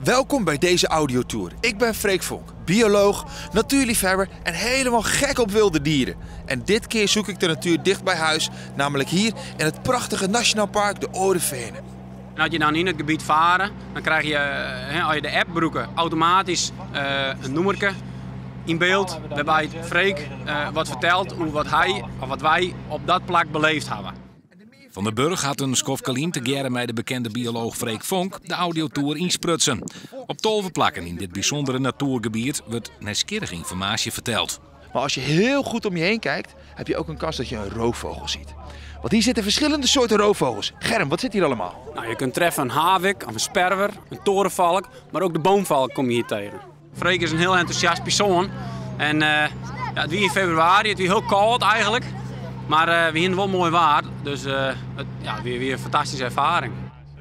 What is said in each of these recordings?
Welkom bij deze audiotour. Ik ben Freek Vonk, bioloog, natuurliefhebber en helemaal gek op wilde dieren. En dit keer zoek ik de natuur dicht bij huis, namelijk hier in het prachtige Nationaal Park de Alde Feanen. En als je dan in het gebied varen, dan krijg je, als je de app gebruikt, automatisch een noemerke in beeld, waarbij Freek wat vertelt hoe wat hij of wat wij op dat plak beleefd hebben. Van der Burg hat in skoftke lyn tegearre mei de bekende biolooch Freek Vonk de audiotour ynsprutsen. Op 12 plakken yn dit bysûndere natoergebiet wurdt nijsgjirrige ynformaasje ferteld. Maar als je heel goed om je heen kijkt, heb je ook een kans dat je een roofvogel ziet. Want hier zitten verschillende soorten roofvogels. Germ, wat zit hier allemaal? Nou, je kunt treffen een havik, of een sperwer, een torenvalk, maar ook de boomvalk kom je hier tegen. Freek is een heel enthousiast persoon. En ja, het was in februari, het was heel koud eigenlijk. Maar we hadden wel mooi waar, dus het, ja, weer een fantastische ervaring.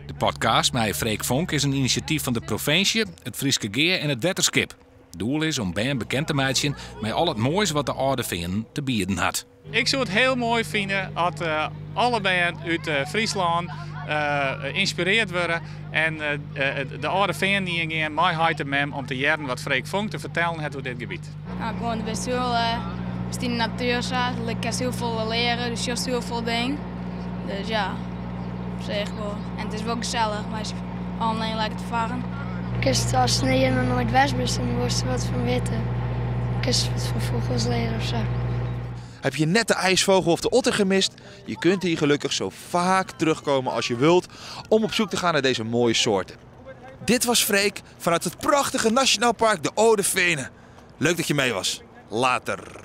De podcast mei Freek Vonk is in inisjatyf fan de provinsje, it Fryske Gea en it Wetterskip. Doel is om bern bekend te meitsjen mei al it moais wat de Alde Feanen te bieden hat. Ik soe it hiel moai fine as alle bern út Fryslân ynspirearre wurde en de Alde Feanen yngean mei heit en mem om te hearren wat Freek Vonk te fertellen hat oer dit gebiet. Nou, gewoan best hiel, bist yn de natuer sa, ik kin hiel folle leare, dus sjochst hiel folle dingen. Dus ja, op sich wol. En it is wol gesellich, mar allinnich lekker te farren. Kinst ast hjir noch noait west bist, dan wolst der wat fan witte. Kinst wat fan fûgels leare of sa. Heb je net de ijsvogel of de otter gemist? Je kunt hier gelukkig zo vaak terugkomen als je wilt om op zoek te gaan naar deze mooie soorten. Dit was Freek vanuit het prachtige Nationaal Park de Alde Feanen. Leuk dat je mee was. Later.